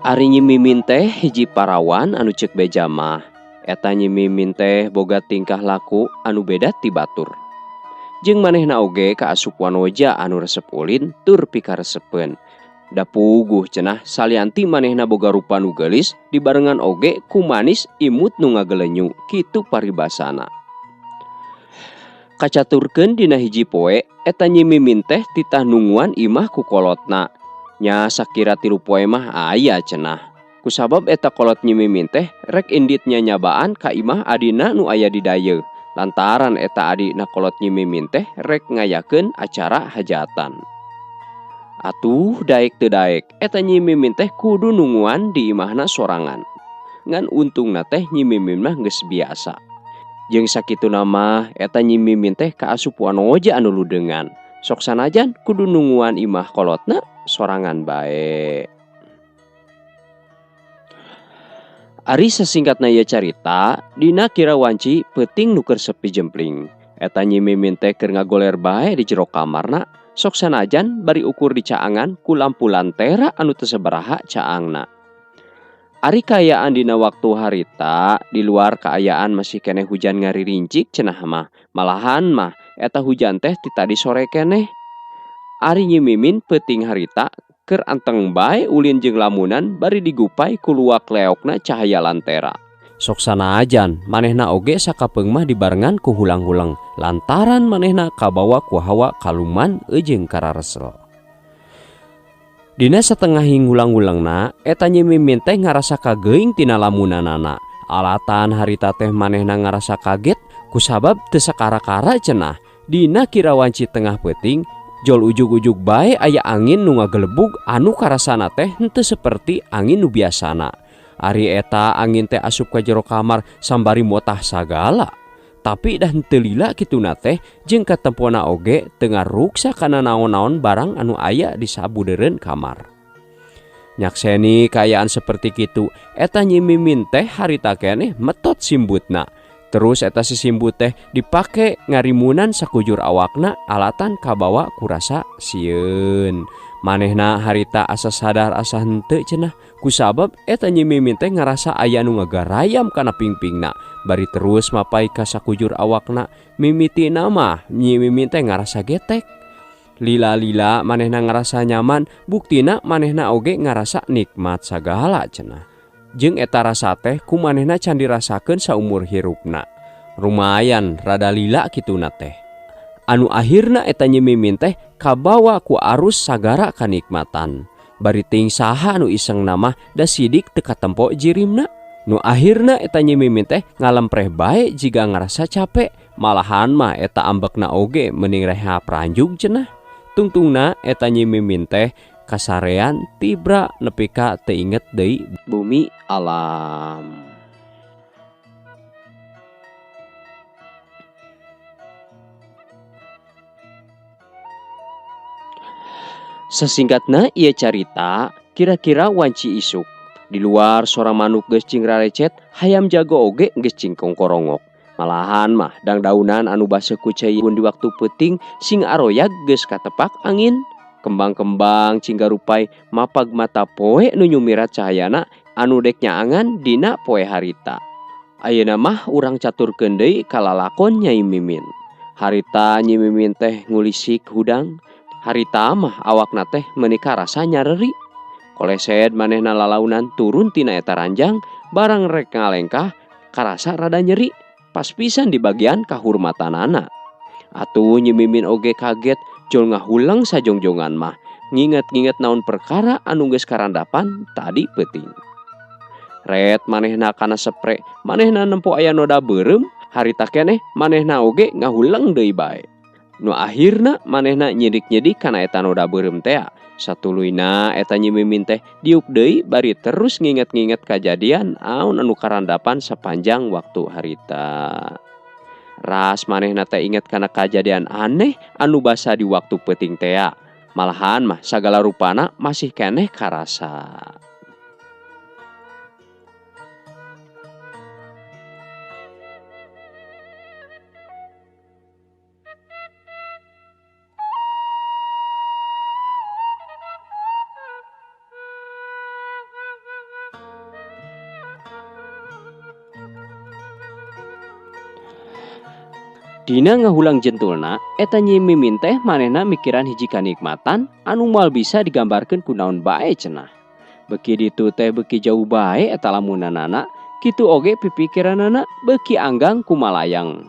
Ari Nyi Mimin teh hiji parawan anu ceuk beja mah. Eta Nyi Mimin teh boga tingkah laku anu beda ti batur. Jeung manehna oge kaasup wanoja anu resep ulin tur pikaresepeun. Da puguh cenah salianti manehna boga rupa nu geulis dibarengan oge ku manis imut nu ngagelenyu kitu paribasana. Kacaturkeun dina hiji poe eta Nyi Mimin teh titah nunguan imah ku kolotna. Nya sakira 3 poe mah aya cenah. Kusabab eta kolot Nyi Mimin teh rek indit nyanyabaan ka imah adina nu aya di dayeuh. Lantaran eta adina kolot Nyi Mimin teh rek ngayakeun acara hajatan. Atuh daek teu daek eta Nyi Mimin teh kudu nunguan di imahna sorangan. Ngan untungna teh Nyi Mimin mah geus biasa. Jeung sakituna mah eta Nyi Mimin teh kaasup wanoja anu ludengan. Sok sanajan kudu nunguan imah kolotna sorangan bae. Ari sasingkatna ieu carita, dina kira wanci peuting nu keur sepi jempling. Eta Nyi Mimin teh keur ngagoler bae di jero kamarna, sok sanajan bari ukur dicaangan ku lampu lantera anu teu sabaraha caangna. Ari kaayaan dina waktu harita, di luar kaayaan masih keneh hujan ngaririncik cenah mah. Malahan mah eta hujan teh ti tadi sore keneh. Ari Nyi Mimin peuting harita keur anteng bae ulin jeung lamunan bari digupai ku luak leokna cahaya lantera. Sok sanajan manehna oge sakapeung mah dibarengan ku hulang-huleng lantaran manehna kabawa ku hawa kaluman jeung kararesel. Dina satengah hulang-hulengna eta Nyi Mimin teh ngarasa kageuing tina lamunanana. Alatan harita teh manehna ngarasa kaget kusabab teu sakara-kara cenah. Dina kira wanci tengah peuting jol ujug-ujug bae aya angin nu ngagelebug anu karasana teh henteu seperti angin nu biasana. Ari eta angin teh asup ka jero kamar sambari motah sagala. Tapi dah henteu lila kituna teh jeung katempona oge teu ngaruksa kana naon-naon barang anu aya di sabudeureun kamar. Nyakseni kaayaan seperti kitu, eta Nyi Mimin teh harita keneh metot simbutna. Terus eta si simbut teh dipake ngarimunan sakujur awakna alatan kabawa kurasa sieun. Manehna harita asa sadar asa henteu cenah kusabab eta Nyi Mimin teh ngarasa aya nu ngagarayam kana pingpingna. Bari terus mapai ka sakujur awakna, mimitina mah Nyi Mimin teh ngarasa getek. Lila-lila manehna ngarasa nyaman, buktina manehna oge ngarasa nikmat sagala cenah. Jeung eta rasa teh ku manehna can dirasakeun saumur hirupna. Lumayan rada lila kituna teh. Anu akhirna eta Nyi Mimin teh kabawa ku arus sagara kanikmatan. Bari ting saha nu iseng mah da sidik teu katempo jirimna. Nu akhirna eta Nyi Mimin teh ngalempreh bae jiga ngarasa capek. Malahan mah eta ambekna oge mending reha pranjug cenah. Tungtungna eta Nyi Mimin teh kasarean tibra nepi ka teu inget deui bumi alam. Sasingkatna ieu carita kira-kira wanci isuk. Di luar sora manuk geus cing rarecet, hayam jago oge geus cing kongkorongok. Malahan mah dangdaunan anu baseuh ku cai di waktu peuting sing aroyag geus katepak angin. Kembang-kembang cinggarupai mapag mata poe nu nyumirat cahayana anu dek nyaangan dina poe harita. Ayeuna mah urang caturkeun deui ka lalakon Nyai Mimin. Harita Nyi Mimin teh ngulisik hudang. Harita mah awakna teh meuni karasa nyareri. Kolesed manehna lalaunan turun tina eta ranjang barang rek ngalengkah karasa rada nyeri pas pisan di bagian kahurmatanana. Atuh Nyi Mimin oge kaget jol ngahuleng sajongjongan mah nginget-nginget naon perkara anu geus karandapan tadi peuting. Ret manehna kana sepre, manehna nempo aya noda beureum, harita keneh manehna oge ngahuleng deui bae. Nu akhirna manehna nyidik-nyidik kana eta noda beureum tea. Satuluyna eta Nyi Mimin teh diuk deui bari terus nginget-nginget kajadian aun anu karandapan sepanjang waktu harita. Ras manehna teh inget kana kajadian aneh anu basa di waktu peuting tea. Malahan mah sagala rupana masih keneh karasa. Dina ngahulang jentulna, eta Nyi Mimin teh manehna mikiran hiji kanikmatan anu moal bisa digambarkeun ku naon bae cenah. Beuki ditu teh beuki jauh bae eta lamunanana, kitu oge pipikiranana beuki anggang kumalayang.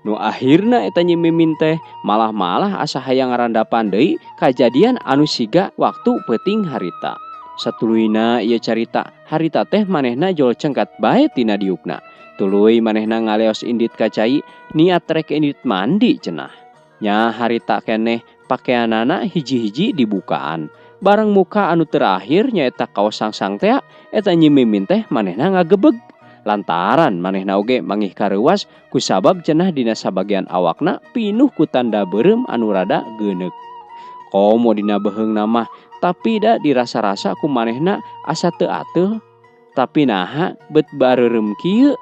Nu akhirna eta Nyi Mimin teh malah-malah asa hayang ngarandapan deui kajadian anu siga waktu peuting harita. Satuluyna ieu carita, harita teh manehna jol cengkat bae tina diukna. Tuluy manehna ngaleos indit ka cai, niat rek indit mandi cenah. Nya harita keneh pakeanana hiji-hiji dibukaan. Barang muka anu terakhir nyaeta kaos sangsang tea, eta Nyi Mimin teh manehna ngagebeg. Lantaran manehna oge mangih kareuwas kusabab cenah dina sabagian awakna pinuh ku tanda beureum anu rada geuneuk. Komo dina beheungna mah, tapi da dirasa-rasa ku manehna asa teu ateul. Tapi naha bet bareureum kieu?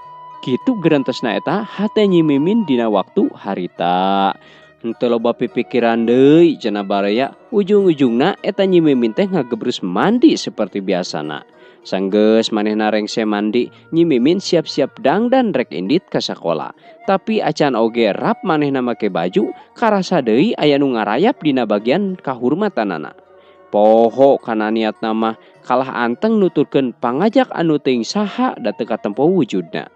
Kitu gerentesna eta hate Nyi Mimin dina waktu harita. Henteu loba pipikiran deui cenah baraya, ujung-ujungna eta Nyi Mimin teh ngagebrus mandi seperti biasana. Sanggeus manehna rengse mandi, Nyi Mimin siap-siap dangdan rek indit ka sakola. Tapi acan oge rap manehna make baju, karasa deui aya nu ngarayap dina bagian kahurmatanana. Poho kana niatna mah kalah anteng nuturkeun pangajak anu teuing saha da teu katempo wujudna.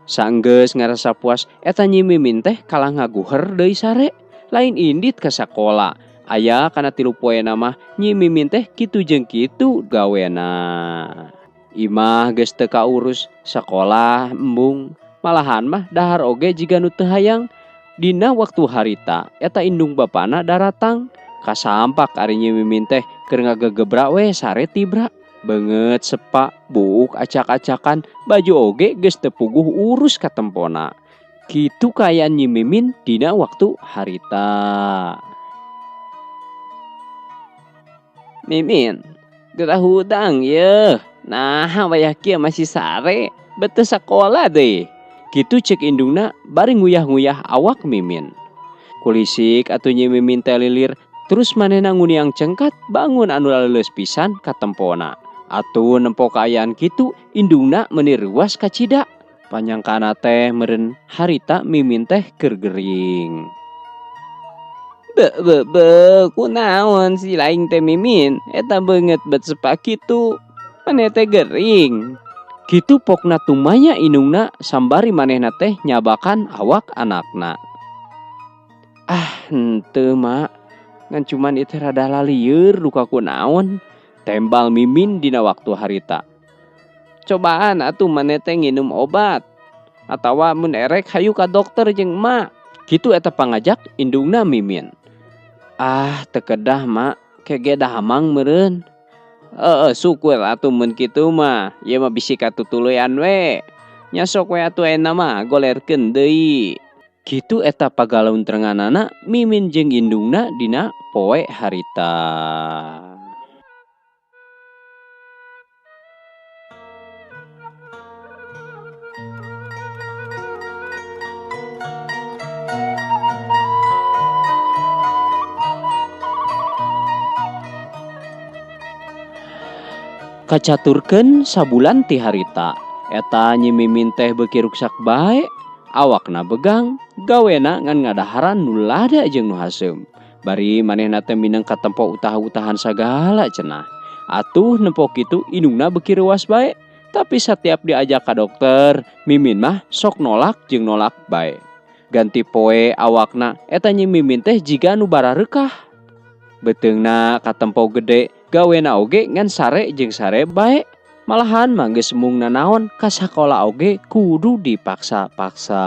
Sanggeus ngarasa puas, eta Nyi Mimin teh kalah ngaguher deui sare, lain indit ka sakola. Aya kana 3 poena mah Nyi Mimin teh kitu jeung kitu gawena. Imah geus teu kaurus, sakolah embung, malahan mah dahar oge jiga nu teu hayang. Dina waktu harita eta indung bapana daratang, kasampak ari Nyi Mimin teh keur ngagegebra we sare tibra. Beungeut sepa, buuk acak-acakan, baju oge geus teu puguh urus katempona. Kitu kaayaan Nyi Mimin dina waktu harita. Mimin, gerah hudang yeuh. Nah, wayah kieu masih sare, bet teu sakola deui. Kitu ceuk indungna bari nguyah-nguyah awak Mimin. Kulisik atuh Nyi Mimin teh lilir, terus manehna nguniang cengkat bangun anu laleuleus pisan katempona. Atuh nempo kaayaan kitu, indungna meuni reuas kacida. Panyangkana teh meureun harita Mimin teh keur gering. Be, be, be, kunaon si laing teh Mimin? Eta beungeut bet sepa kitu. Maneh teh gering. Kitu pokna tumanya indungna sambari manehna teh nyabakan awak anakna. Ah, henteu mak. Ngan cuman ieu teh rada lalieur duka kunaon. Tembal Mimin dina waktu harita. Cobaan atuh maneh teh nginum obat. Atawa mun erek hayu ka dokter jeung emak. Kitu eta pangajak indungna Mimin. Ah, teu kedah mak, kege dahamang meureun. Heeh, syukur atuh mun kitu mah. Ieu mah bisi katutuluyan we. Nya sok we atuh ayeuna mah golerkeun deui. Kitu eta pagalaun-terenganana Mimin jeung indungna dina poe harita. Kacaturkeun sabulan ti harita, eta Nyi Mimin teh beuki ruksak bae, awakna begang, gawena ngan ngadaharan nu lada jeung nu haseum. Bari manehna teh mineng katempo utah-utahan sagala cenah. Atuh nempo kitu indungna beuki reuas bae, tapi satiap diajak ka dokter, Mimin mah sok nolak jeung nolak bae. Ganti poe awakna eta Nyi Mimin teh jiga nu barareukah. Beuteungna katempo gede, gawena oge ngan sare jeung sare bae. Malahan mah geus embung nanaon ka sakola oge kudu dipaksa-paksa.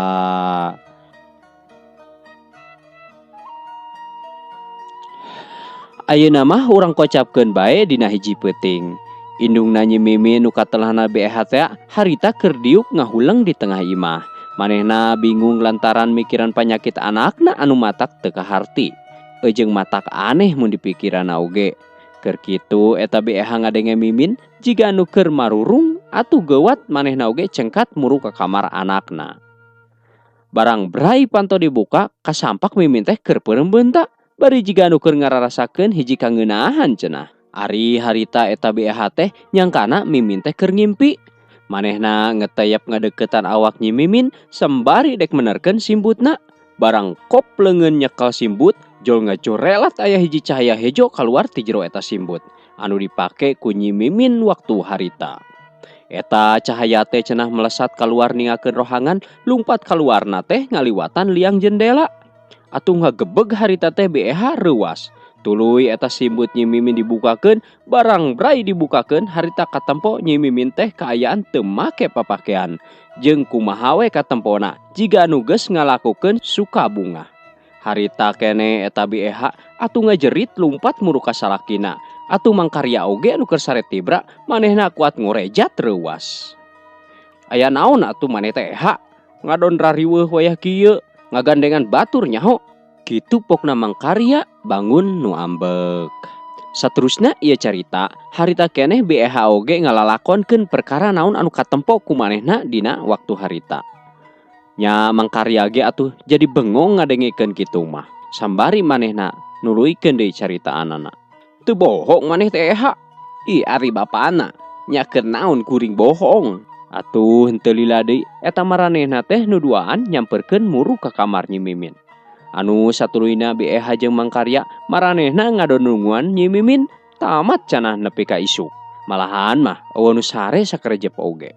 Ayeuna mah urang kocapkeun bae dina hiji peuting. Indungna Nyi Mimin nu katelahna BEH teh harita keur diuk ngahuleng di tengah imah. Manehna bingung lantaran mikiran panyakit anakna anu matak teu kaharti. Ejeung matak aneh mun dipikiranna oge. Keur kitu eta BEH ngadenge Mimin jiga anu keur marurung atuh geuwat manehna oge cengkat muru ka kamar anakna. Barang brai panto dibuka kasampak Mimin teh keur peureum beunta. Bari jiga anu keur ngararasakeun hiji kangeunahan cenah. Ari harita eta BEH teh nyangkana Mimin teh keur ngimpi. Manehna ngeteyep ngadeukeutan awak Nyi Mimin sembari dek menerkeun simbutna. Barang kop leungeun nyekel simbut, jol ngacorelat aya hiji cahaya hejo kaluar ti jero eta simbut anu dipake ku Nyi Mimin waktu harita. Eta cahaya teh cenah melesat kaluar ningakeun rohangan, lumpat kaluarna teh ngaliwatan liang jendela. Atuh ngagebeg harita teh BEH reuwas. Tuluy eta simbut Nyi Mimin dibukakeun, barang brai dibukakeun harita katempo Nyi Mimin teh kaayaan teu make papakean. Jeung kumaha we katempona jiga anu geus ngalakukeun suka bunga. Harita kene eta BEH atuh ngajerit lumpat muru ka salakina. Atuh mangkarya oge anu keur sare tibra manehna kuat ngorejat reuwas. Aya naon atuh maneh teh EH ngadon rariweuh wayah kieu ngagandengan batur nyaho. Kitu pokna mangkarya bangun nu ambek. Saterusna ieu carita harita keneh BEH oge ngalalakonkeun perkara naon anu katempo ku manehna dina waktu harita. Nya mangkarya ge atuh jadi bengong ngadengekeun kitu mah. Sambari manehna nuluykeun deui caritaanana. Teu bohong maneh teh EH. Ih ari bapana nya keur naon kuring bohong. Atuh henteu lila deui eta maranehna teh nu duaan nyamperkeun muru ka kamar Nyi Mimin. Anu satuluyna BEH jeung mangkarya maranehna ngadonunguan Nyi Mimin tamat cenah nepi ka isuk. Malahan mah eueuh nu sare sakerejep oge.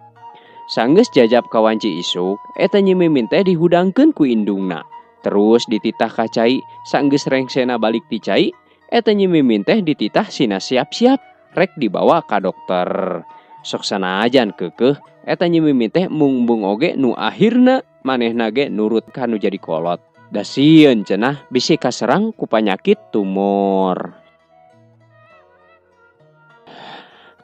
Sanggeus jajab ka wanci isuk eta Nyi Mimin teh dihudangkeun ku indungna. Terus dititah ka cai, sanggeus rengsena balik ti cai eta Nyi Mimin teh dititah sina siap-siap rek dibawa ka dokter. Sok sanajan keukeuh eta Nyi Mimin teh mung-mung oge nu akhirna manehna ge nurut ka nu jadi kolot. Da sieun cenah bisi kaserang ku panyakit tumor.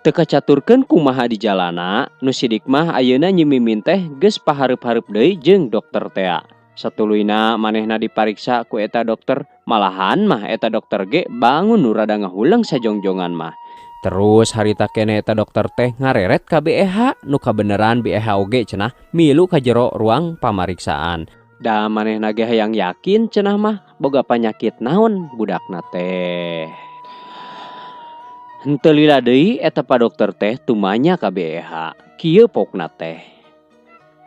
Teu kacaturkeun kumaha di jalana, nu sidik mah ayeuna Nyi Mimin teh geus pahareup-hareup deui jeung dokter tea. Satuluyna manehna dipariksa ku eta dokter, malahan mah eta dokter ge bangun nu rada ngahuleng sajongjongan mah. Terus harita keneh eta dokter teh ngareret ka BEH, nu kabeneran BEH oge cenah milu ka jero ruang pamariksaan. Da manehna ge hayang yakin cenah mah boga panyakit naon budakna teh. Henteu lila deui eta pa dokter teh tumanya ka BEH. Kieu pokna teh.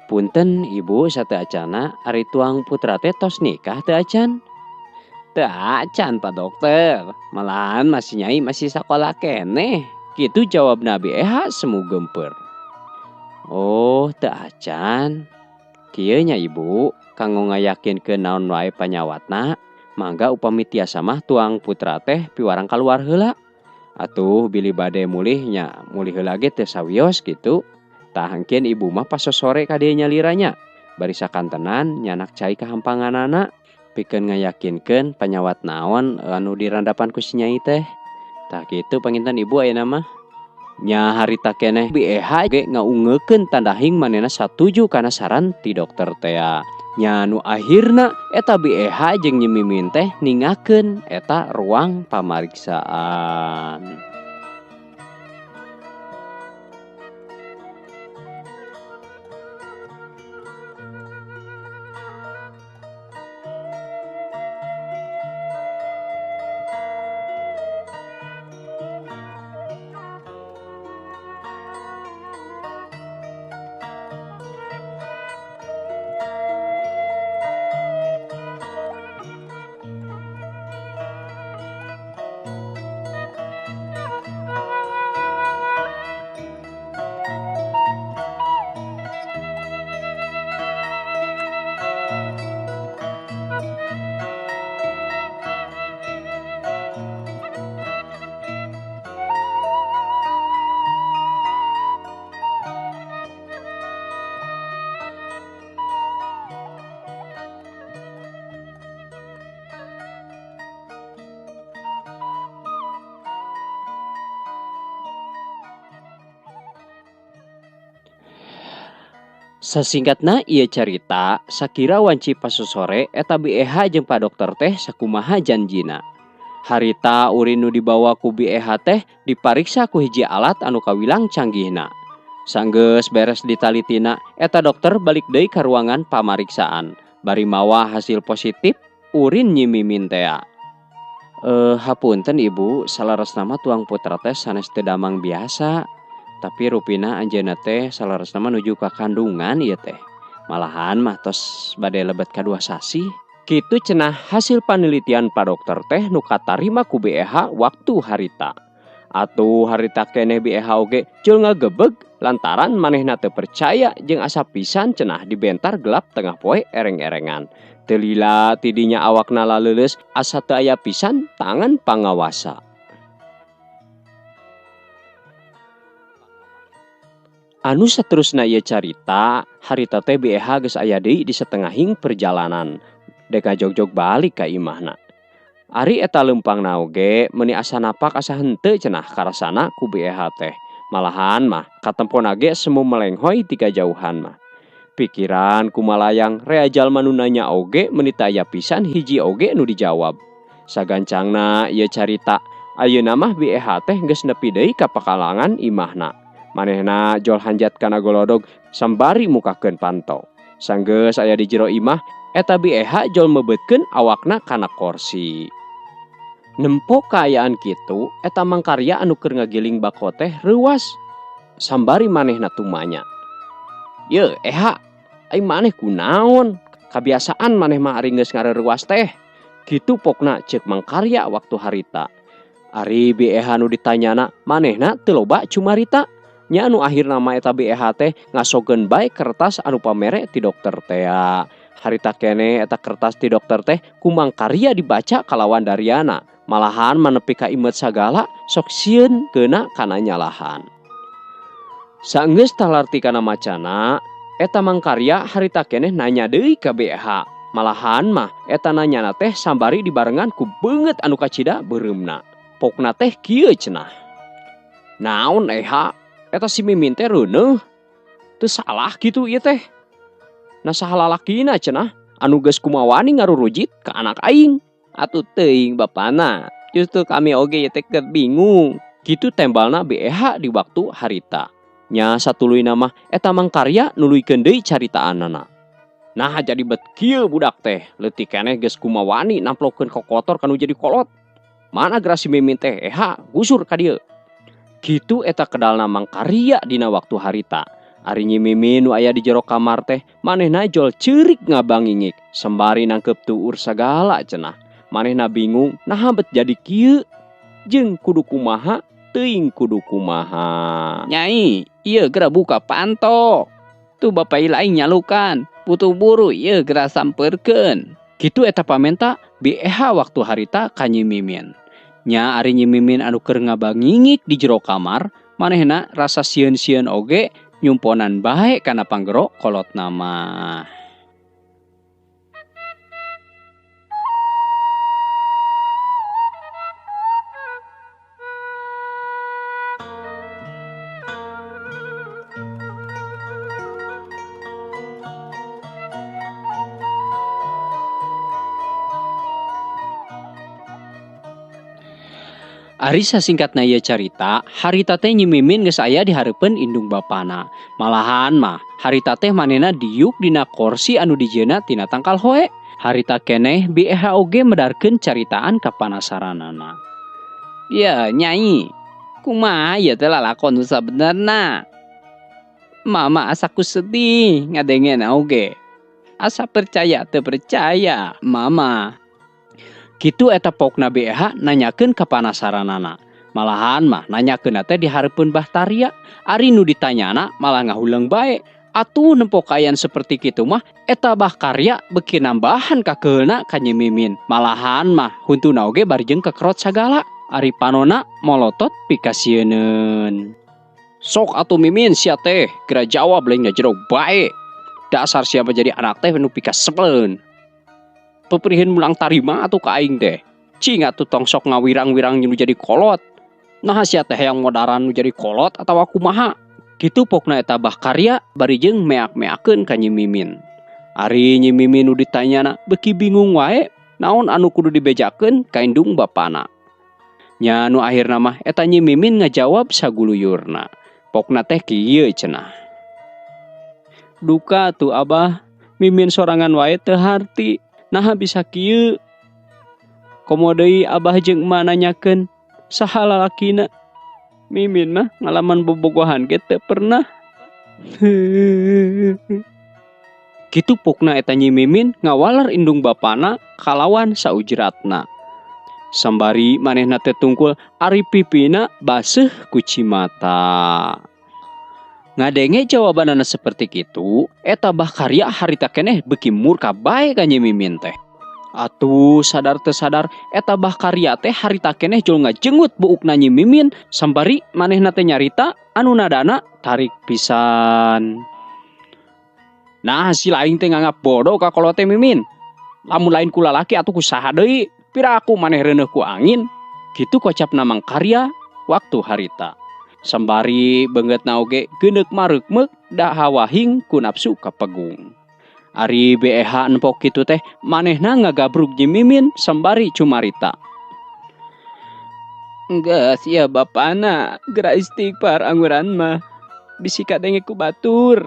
Punten ibu sateuacana ari tuang putra teh tos nikah teu acan? Teu acan pa dokter, malahan masih nyai masih sakola keneh. Kitu jawabna BEH semu geumpeur. Oh teu acan. Kieu nya ibu, kanggo ngayakinkeun naon wae panyawatna, mangga upami tiasa mah tuang putra teh piwarang kaluar heula. Atuh bilih bade mulih nya mulih heula ge teu sawios kitu. Tah engkeun ibu mah pas sore ka dieu nyaliranya. Bari sakantenan nyanak cai kahampanganana pikeun ngayakinkeun panyawat naon anu dirandapan ku si nyai teh. Tah kitu panginten ibu ayeuna mah. Nya harita keneh BEH ge ngaungekeun tandahing manehna satuju kana saran ti dokter tea. Nya nu akhirna eta BEH jeung Nyi Mimin teh ningakeun eta ruang pamariksaan. Sasingkatna ieu carita, sakira wanci pasosore eta BEH jeung Pak Dokter teh sakumaha janjina. Harita urin nu dibawa ku BEH teh dipariksa ku hiji alat anu kawilang canggihna. Sanggeus beres ditalitina, eta dokter balik deui ka ruangan pamariksaan. Bari mawa hasil positif urin Nyi Mimin tea. Hapunten ibu, salaresna mah tuang putra teh sanes teu damang biasa. Tapi rupina anjeunna teh salaresna mah nuju ka kandungan ieu teh. Malahan mah tos bade lebet ka 2 sasih. Kitu cenah hasil panelitian pa dokter teh nu katarima ku BEH waktu harita. Atuh harita keneh BEH oge jol ngagebeg lantaran manehna teu percaya jeung asa pisan cenah dibentar gelap tengah poe ereng-erengan. Teu lila tidinya awakna laleuleus asa teu aya pisan tangan pangawasa. Anu saterusna ieu carita, harita teh BEH geus aya deui di setengahing perjalanan. Dek ngajogjog balik ka imahna. Ari eta leumpangna oge meuni asa napak asa henteu cenah karasana ku BEH teh. Malahan mah katempona ge semu melenghoy ti kajauhan mah. Pikiran kumalayang rea jalma nu nanya oge meuni teu aya pisan hiji oge nu dijawab. Sagancangna ieu carita, ayeuna mah BEH teh geus nepi deui ka pakalangan imahna. Manehna jol hanjat kana golodog sambari mukakeun panto. Sanggeus aya di jero imah, eta BEH jol mebeutkeun awakna kana korsi. Nempo kaayaan kitu, eta mangkarya anu keur ngagiling bako teh reuwas. Sambari manehna tumanya. Ye, eha, ai maneh kunaon? Kabiasaan maneh mah ari geus ngareuwas teh. Kitu pokna ceuk mangkarya waktu harita. Ari BEH nu ditanyana manehna teu loba cumarita. Nya anu akhirna mah eta BEH teh ngasogeun bae kertas anu pamere ti dokter tea. Harita keneh eta kertas ti dokter teh ku mangkarya dibaca kalawan dariana. Malahan manepi ka imet sagala sok sieun keuna kana nyalahan. Saenggeus talarti kana macana, eta mangkarya harita keneh nanya deui ka BEH. Malahan mah eta nanyana teh sambari dibarengan ku beungeut anu kacida beureumna. Pokna teh kieu cenah. Naon eha? Eta si Mimin teh reuneuh. Teu salah kitu ieu teh. Nah saha lalakina cenah anu geus kumawani ngarurujit ka anak aing. Atuh teuing bapana. Justru kami oge ieu teh keur bingung. Kitu tembalna BEH di waktu harita. Nya satuluyna mah eta mangkarya nuluykeun deui caritaanana. Nah jadi bet kieu budak teh, leutik keneh geus kumawani namplokeun kokotor kanu jadi kolot. Mana geura si Mimin teh eha gusur ka dieu. Kitu eta kedalna mangkarya dina waktu harita. Ari Nyi Mimin nu aya di jero kamar teh manehna jol ceurik ngabangingik sembari nangkep tuur sagala cenah. Manehna bingung naha bet jadi kieu jeung kudu kumaha teuing kudu kumaha. Nyai, ieu geura buka panto. Tuh bapak lain nyalukan, butuh buru ieu geura sampeurkeun. Kitu eta pamenta BEH waktu harita ka Nyi Mimin. Nya ari Nyi Mimin anu keur ngabangingik di jero kamar, manehna rasa sieun-sieun oge nyumponan bae kana panggero kolotna mah. Ari sasingkatna ieu carita, harita teh Nyi Mimin geus aya di hareupeun indung bapana. Malahan mah harita teh manehna diuk dina korsi anu dijieuna tina tangkal hoe. Harita keneh BEH oge medarkeun caritaan kapanasaranana. Ya, Nyai, kumaha ieu teh lalakon nu sabenerna? Mama asa ku sedih ngadengena oge. Asa percaya teu percaya, Mama. Kitu eta pokna BEH nanyakeun kapanasaranana. Malahan mah nanyakeunna teh di hareupeun Bah Tarya. Ari nu ditanyana malah ngahuleung bae. Atuh nempo kaayaan seperti kitu mah eta Bah Karya beuki nambahan kakeulna ka Nyi Mimin. Malahan mah huntuna oge bari jeung kekerot sagala. Ari panona molotot pikasieuneun. Sok atuh Mimin sia teh geura jawab lain ngajero bae. Dasar sia mah jadi anak teh nu pikasebeleun. Peperihin mulang tarima atuh ka aing teh. Cing atuh tong sok ngawirang-wirang nu jadi kolot. Nah sia teh hayang modaran nu jadi kolot atawa kumaha? Kitu pokna eta Bah Karya bari jeung meak-meakeun ka Nyi Mimin. Ari Nyi Mimin nu ditanyana beuki bingung wae naon anu kudu dibejakeun ka indung bapana. Nya nu akhirna mah eta Nyi Mimin ngajawab saguluyurna. Pokna teh kieu cenah. Duka tuh Abah, Mimin sorangan wae teu harti. Naha bisa kieu? Komo deui Abah jeung emak nanyakeun saha lalakina. Mimin mah ngalaman bobogohan ge teu pernah. Kitu pokna eta Nyi Mimin ngawaler indung bapana kalawan saujratna. Sambari manehna teh tungkul ari pipina baseuh ku cimata. Ngadenge jawabanana seperti kitu, eta Bah Karya harita keneh beuki murka bae ka Nyi Mimin teh. Atuh sadar teu sadar eta Bah Karya teh harita keneh jol ngajenggut buukna Nyi Mimin sambari manehna teh nyarita anu nadana tarik pisan. Nah si laing teh nganggap bodoh ka kolot teh Mimin. Lamun lain ku lalaki atuh ku saha deui, piraku maneh reuneuh ku angin. Kitu kocapna Mang Karya waktu harita. Sambari beungeutna oge geuneuk mareukmeuk da hawahing ku nafsu kapegung. Ari BEH empok kitu teh manehna ngagabrug Nyi Mimin sambari cumarita. Geus ieu bapana geura istighfar anguran mah. Bisi kadenge ku batur.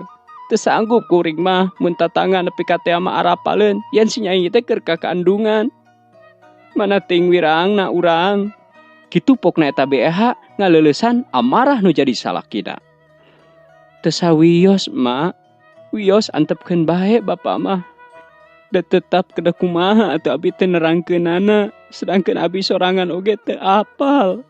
Teu sanggup kuring mah mun tatangan nepi ka tea mah arapaleun yen si nyai teh keur kakandungan. Mana ting wirangna urang. Kitu pokna eta BEH ngaleulesan amarah nu jadi salakina. Teu sawios mak, wios antepkeun bae bapa mah. Da tetap kedah kumaha atuh abi teh nerangkeunana, sedangkeun abi sorangan oge teu apal.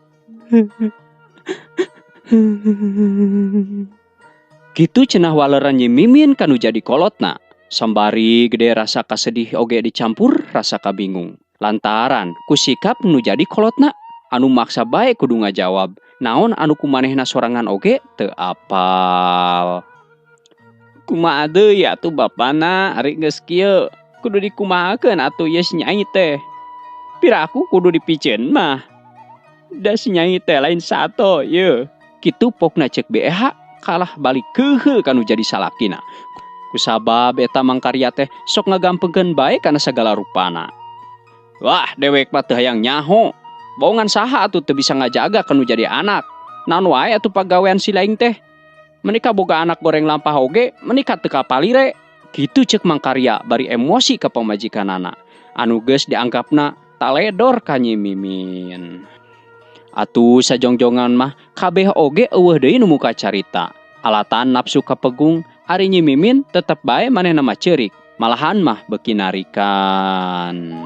Kitu cenah waleran Nyi Mimin kanu jadi kolotna. Sambari gede rasa kasedih oge dicampur rasa kabingung. Lantaran ku sikap nu jadi kolotna anu maksa bae kudu ngajawab. Naon anu kumanehna sorangan oge teu apal. Kumaha deui atuh bapana ari geus kieu kudu dikumahakeun atuh ieu si nyai teh. Piraku kudu dipiceun mah. Da si nyai teh lain sato ieu. Kitu pokna ceuk BEH kalah balik kehe kanu jadi salakina. Kusabab eta Mang Karya teh sok ngagampengkeun bae kana sagala rupana. Wah, dewek mah teu hayang nyaho. Bohongan saha atuh teu bisa ngajaga kanu jadi anak. Naon wae atuh pagawean si laing teh. Menika boga anak goreng lampah oge, menika teu kapalire. Kitu ceuk Mang Karya bari emosi ka pamajikanana. Anu geus dianggapna taledor ka Nyi Mimin. Atuh sajongjongan mah kabeh oge eueuh deui nu muka carita. Alatan nafsu kapegung, ari Nyi Mimin tetep bae manehna mah ceurik, malahan mah beuki narikan.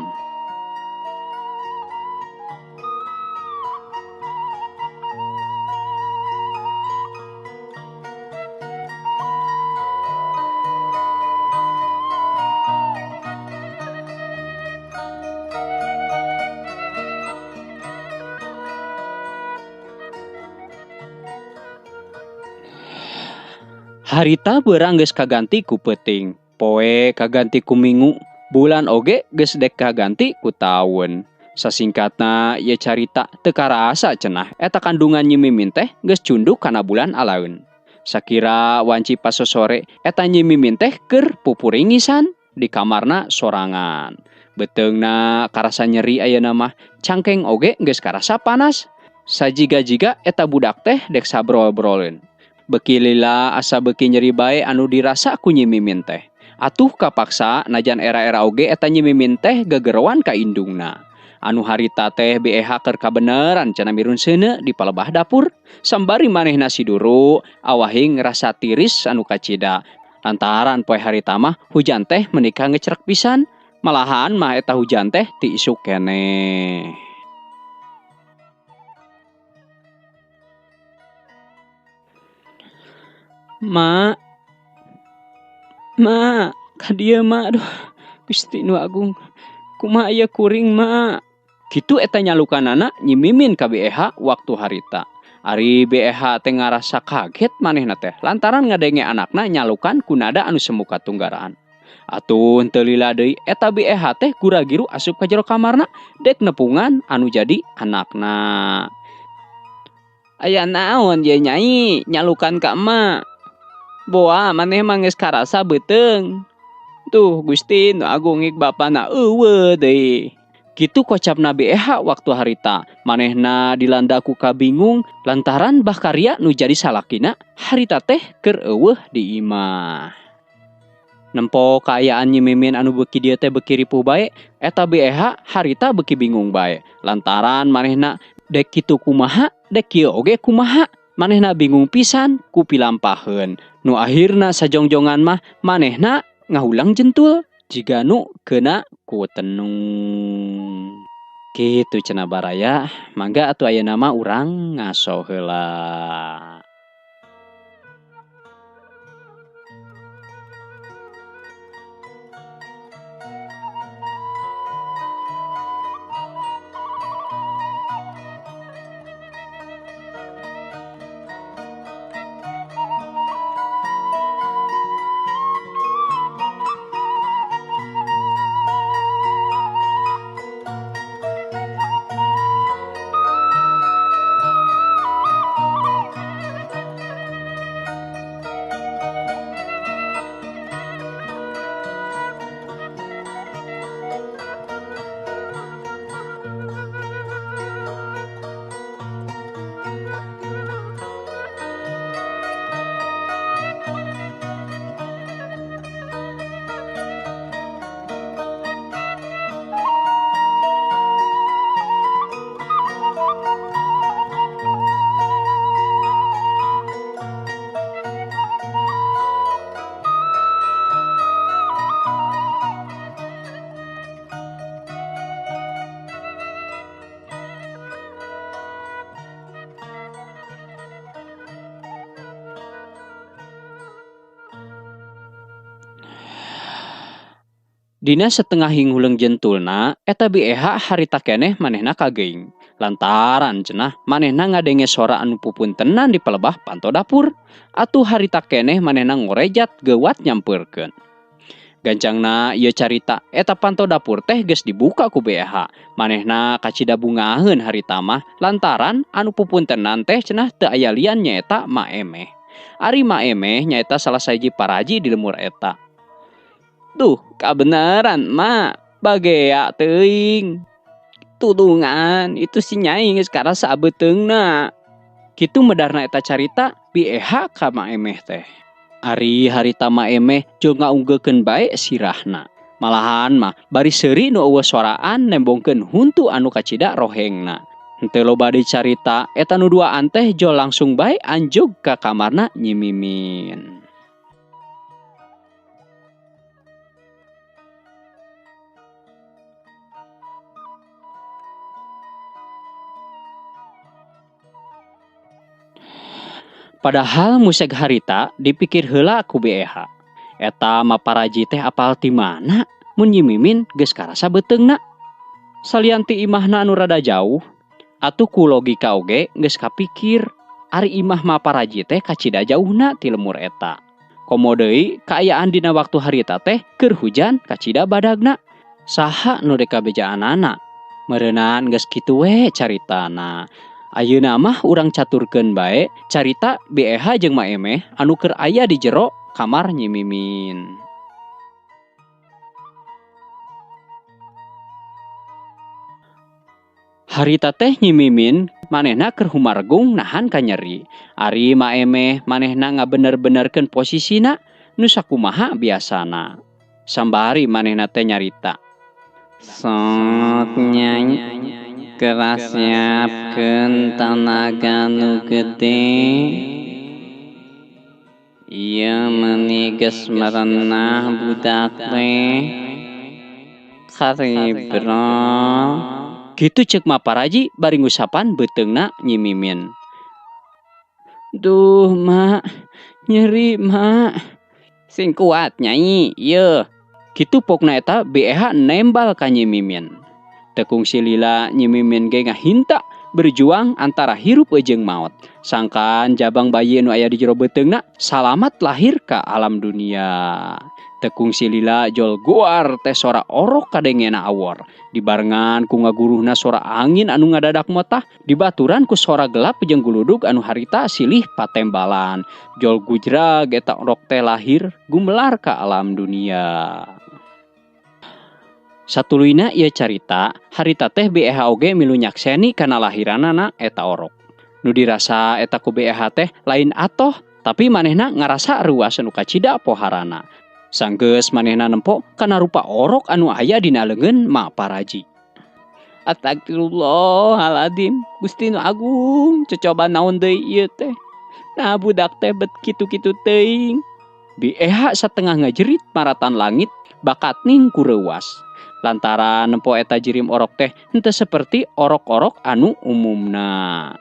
Harita beurang geus kaganti ku peuting, poe kaganti ku mingu, bulan oge geus dek kaganti ku taun. Sasingkatna ieu carita teu karasa cenah eta kandungan Nyi Mimin teh geus cunduk kana bulan alaeun. Sakira wanci pasosore eta Nyi Mimin teh keur pupuringisan di kamarna sorangan. Beuteungna karasa nyeri ayeuna mah, cangkeng oge geus karasa panas. Sajiga-jiga eta budak teh dek sabrol-broleun. Beki lila asa beki nyeri bae anu dirasa ku Nyi Mimin teh. Atuh kapaksa najan era-era oge eta Nyi Mimin teh gegeroan ka indungna. Anu harita teh BEH keur kabeneran cenah mirun seuneu di palebah dapur. Sambari manehna siduru awahing rasa tiris anu kacida. Lantaran poe harita mah hujan teh menika ngecrek pisan. Malahan mah eta hujan teh ti isuk keneh. Ma, ma, ka dieu ma, aduh, Gusti nu agung, kumaha ieu kuring ma. Kitu eta nyalukanana Nyi Mimin ka BEH waktu harita. Ari BEH teh ngarasa kaget manehna teh lantaran ngadenge anakna nyalukan ku nada anu semu katunggaraan. Atuh teu lila deui eta BEH teh gura-giru asup ka jero kamarna dek nepungan anu jadi anakna. Aya naon ye nyai nyalukan ka emak. Boa maneh mah geus karasa beuteung. Tuh Gusti nu agung ik bapana eueuh deui. Kitu kocapna BEH waktu harita. Manehna dilanda ku kabingung lantaran Bah Karya nu jadi salakina harita teh keur eueuh di imah. Nempo kaayaan Nyi Mimin anu beuki dieu teh beuki ripuh bae, eta BEH harita beuki bingung bae. Lantaran manehna dek kitu kumaha, dek kieu oge kumaha. Manehna bingung pisan ku pilampaheun. Nu akhirna sajongjongan mah manehna Ngahulang jentul jiga nu keuna ku tenung. Kitu cenah baraya, mangga atuh ayeuna mah urang ngaso heula. Dina setengah hinghuleung jentulna eta BEH harita keneh manehna kageuing. Lantaran cenah manehna ngadenge sora anu pupuntenan di pelebah panto dapur. Atuh harita keneh manehna ngorejat geuwat nyampeurkeun. Gancangna ieu carita eta panto dapur teh geus dibuka ku BEH. Manehna kacida bungaheun harita mah lantaran anu pupuntenan teh cenah teu aya lian nyaeta Ma Emeh. Ari Ma Emeh nyaeta salah sahiji paraji di lemur eta. Duh, kabeneran, Ma. Bagea teuing. Tulungan, itu si Nyai geus karasa beuteungna. Kitu medarna eta carita BEH ka Ma Emeh teh. Ari harita Ma Emeh jol ngaunggekeun bae sirahna. Malahan mah bari seuri nu eueuh soraan nembongkeun huntu anu kacida rohengna. Henteu loba deui carita eta nu duaan teh jol langsung bae anjug ka kamarna Nyi Mimin. Padahal museg harita dipikir heula ku BEH. Eta maparaji teh apal ti mana mun Nyi Mimin geus karasa beuteungna. Salian ti imahna anu rada jauh, atuh ku logika oge geus kapikir ari imah maparaji teh kacida jauhna ti lemur eta. Komo deui kaayaan dina waktu harita teh keur hujan kacida badagna. Saha nu dek kabejaanana? Meureunan geus kitu we caritana. Ayeuna mah urang caturkeun bae carita BEH jeung Ma Emeh anu keur aya di jero kamar Nyi Mimin. Harita teh Nyi Mimin manehna keur humargung nahan kanyeri. Ari Ma Emeh manehna ngabener-benerkeun posisina nu sakumaha biasana. Sambari manehna teh nyarita. Sok Nyai keras siapkeun tanaga nu gede. Ieu meuni geus merenah budak teh. Karibro. Kitu ceuk Maparaji bari ngusapan beuteungna Nyi Mimin. Duh, Mak, nyeri, Mak. Sing kuat, Nyai, ieu. Kitu pokna eta BEH nembal ka Nyi Mimin. Tekung silila Nyi Mimin ge ngahinta berjuang antara hirup jeung maot. Sangkan jabang bayi nu aya di jero beuteungna salamat lahir ka alam dunia. Tekung silila jol goar teh sora orok kadengena awor. Dibarengan ku ngaguruhna sora angin anu ngadadak motah, dibaturan ku sora gelap jeung guludug anu harita silih patembalan. Jol gujrag eta orok teh lahir gumelar ka alam dunia. Satuluyna ieu carita, harita teh BEH oge milu nyakseni kana lahiranana eta orok. Nu dirasa eta ku BEH teh lain atoh, tapi manehna ngarasa ruas nu kacida poharana. Sanggeus manehna nempo kana rupa orok anu aya dina leungeun Ma Paraji. Astagfirullahaladzim, Gusti nu agung, cocoba naon deui ieu teh. Nah budak teh bet kitu-kitu teuing. Bi Eha satengah ngajerit maratan langit bakatning ku reuwas. Lantaran nempo eta jirim orok teh henteu seperti orok-orok anu umumna.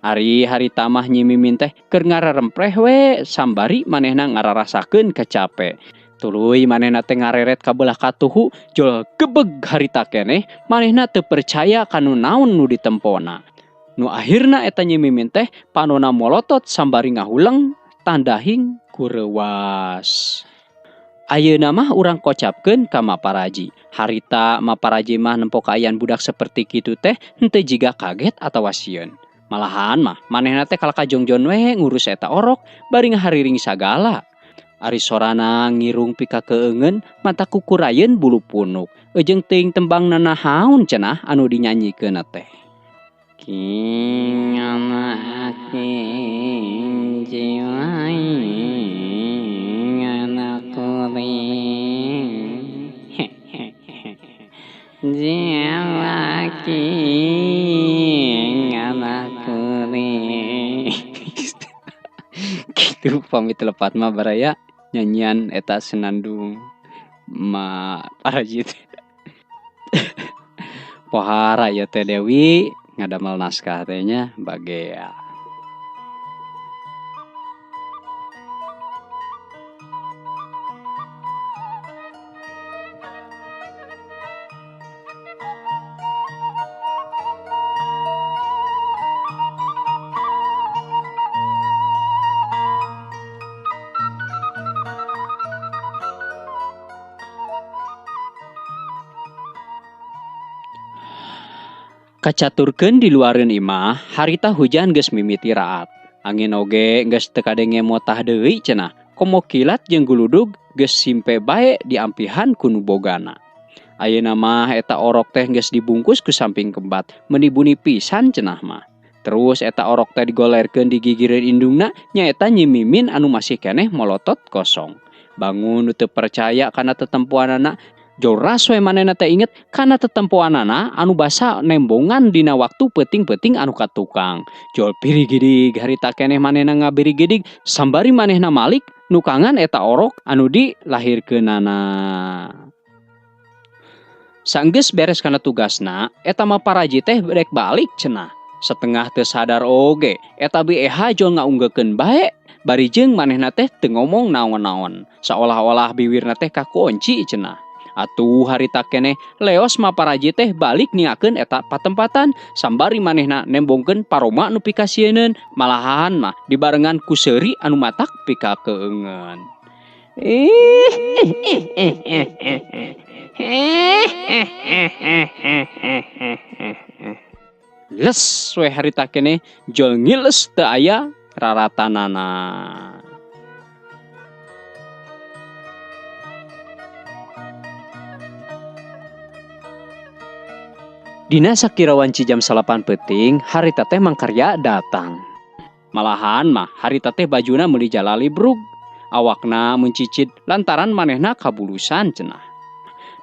Ari harita mah Nyi Mimin teh keur ngararempreh we sambari manehna ngararasakeun kacape. Tuluy manehna teh ngareret ka belah katuhu jol gebeg harita keneh manehna teu percaya kanu naon nu ditempona. Nu akhirna eta Nyi Mimin teh panona molotot sambari ngahuleng tandahing ku reuwas. Ayeuna mah urang kocapkeun ka Maparaji. Harita Maparaji mah nempo kaayaan budak seperti kitu teh henteu jiga kaget atawa sieun. Malahan mah manehna teh kalaka jongjon we ngurus eta orok bari ngahariring sagala. Ari sorana ngirung pika keungeun mata kukurayeun bulu punuk. Ejeung teuing tembang nanahaun cenah anu dinyanyikeun teh. King anak jiwai anak kuring jiwa king anak kuring. Gitu pamit lepat mah baraya nyanyian eta senandung ma parajit. Pohara ya teh Dewi ngadamel naskah teh nya bagea. Kacaturkeun di luareun imah, harita hujan geus mimiti raat. Angin oge geus teu kadenge motah deui cenah. Komo kilat jeung guludug geus simpe bae diampihan ku nu bogana. Ayeuna mah eta orok teh geus dibungkus ku samping kembat, meuni buni pisan cenah mah. Terus eta orok teh digolerkeun di gigireun indungna, nyaeta Nyi Mimin anu masih keneh molotot kosong. Bangun nu teu percaya kana tetempoanana, joras we manehna teh inget kana tetempoanana anu basa nembongan dina waktu peuting-peuting anu ka tukang. Jol pirigidig harita keneh manehna ngabirigidig sambari manehna malik nukangan eta orok anu dilahirkeunana. Sanggeus beres kana tugasna, eta mah paraji teh rek balik cenah. Setengah teu sadar oge, eta Bi Eha jol ngaunggekeun bae bari jeung manehna teh teu ngomong naon-naon. Saolah-olah biwirna teh kakunci cenah. Atuh harita keneh leos Maparaji teh balik niakeun eta patempatan sambari manehna nembongkeun paroma nu pikasieun malahan mah dibarengan ku seuri anu matak pikakeungeun. Les we harita keneh jol ngiles teu aya raratanana. Dina sakira wanci jam 9 peuting, harita teh Mangkarya datang. Malahan mah harita teh bajuna meuli jalali brug. Awakna mencicid lantaran manehna kabulusan cenah.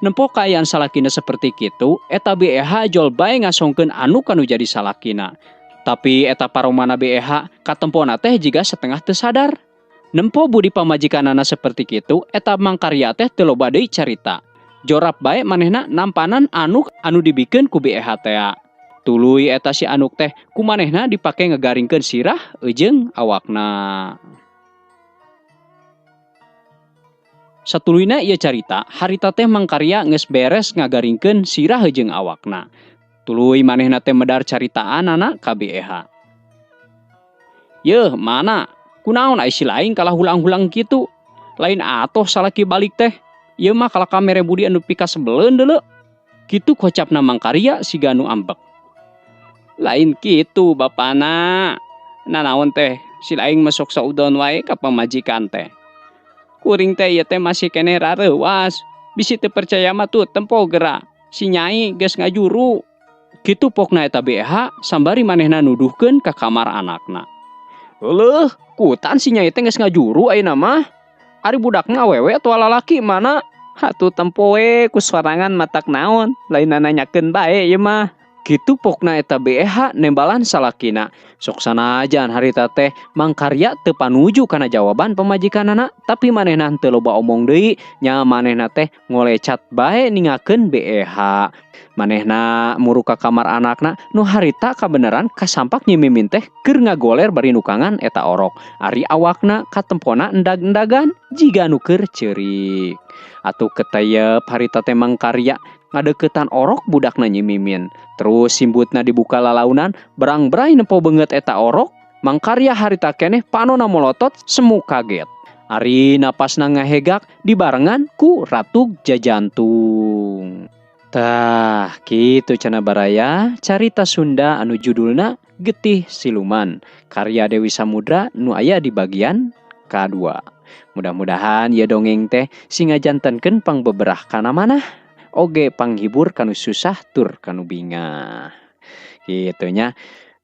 Nempo kaayaan salakina seperti kitu, eta Bi Eha jol bae ngasongkeun anu kanu jadi salakina. Tapi eta paromana Bi Eha katempona teh jiga setengah teu sadar. Nempo budi pamajikanana seperti kitu, eta Mangkarya teh teu loba deui carita. Jorap bae manehna nampanan anuk anu dibikeun ku Bi Eha tea. Tuluy eta si anuk teh ku manehna dipake ngegaringkeun sirah eujeung awakna. Satuluyna ieu carita, harita teh Mangkarya geus beres ngagaringkeun sirah jeung awakna. Tuluy manehna teh medar caritaanana ka Bi Eha. Yeuh, mana? Kunaon ai si lain kalah hulang-hulang kitu? Lain atoh salaki balik teh. Ieu mah kalah kamere budi anu pikasebeleun deuleu. Kitu kocapna Mangkarya siga nu ambek. Lain kitu bapana. Nanaon teh si lain masuk saudon wae ka pamajikan teh. Kuring teh ieu teh masih keneh rareuwas. Bisi teu percaya mah tuh tempo geura. Si nyai geus ngajuru. Kitu pokna eta Bi Eha sambari manehna nuduhkeun ka kamar anakna. Euleuh, kutan si nyai teh geus ngajuru ayeuna mah. Ari budakna awewe atawa lalaki mana? Hatuh tempo we ku sorangan matak naon, lain nanyakeun bae ieu mah. Kitu pokna eta BEH nembalan salakina. Sok sanajan harita teh Mangkarya teu panuju kana jawaban pamajikanana, tapi manehna teu loba omong deui nya, manehna teh ngolecat bae ningakeun BEH. Manehna muru ka kamar anakna nu harita kabeneran kasampak Nyi Mimin teh keur ngagoler bari nukangan eta orok. Ari awakna katempona endag-endagan jiga nu keur ceurik. Atuh keteyep harita teh Mangkarya ngadeukeutan orok budakna Nyi Mimin. Terus simbutna dibuka lalaunan, berang-berai nempo beungeut eta orok. Mangkarya harita keneh panona molotot semu kaget. Ari napasna ngahegak dibarengan ku ratug jajantung. Tah, kitu cenah baraya carita Sunda anu judulna Getih Siluman karya Dewi Samudra nu aya di bagian kadua. Mudah-mudahan ieu dongeng teh sing ngajantenkeun pangbeberah kana manah oge panghibur kanu susah tur kanu bingah. Kitu nya.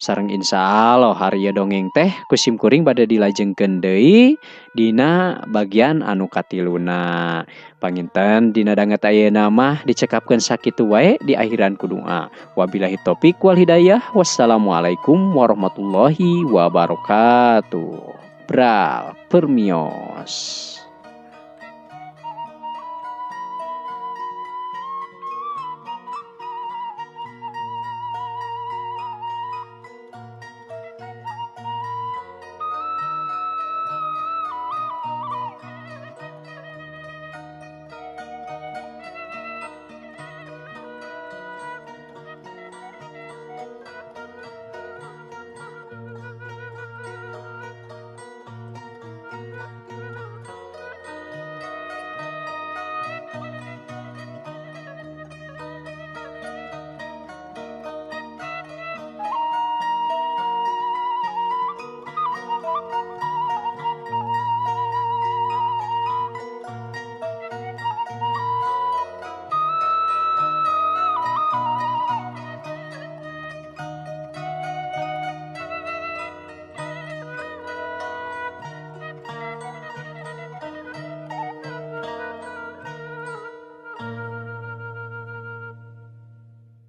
Sareng insya Allah hari ieu dongeng teh ku sim kuring bade dilajengkeun deui dina bagian anu katiluna. Panginten dina danget ayeuna mah dicekapkeun sakitu wae, diakhiran ku doa. Wabillahi taufik wal hidayah. Wassalamualaikum warahmatullahi wabarakatuh. Bral permios.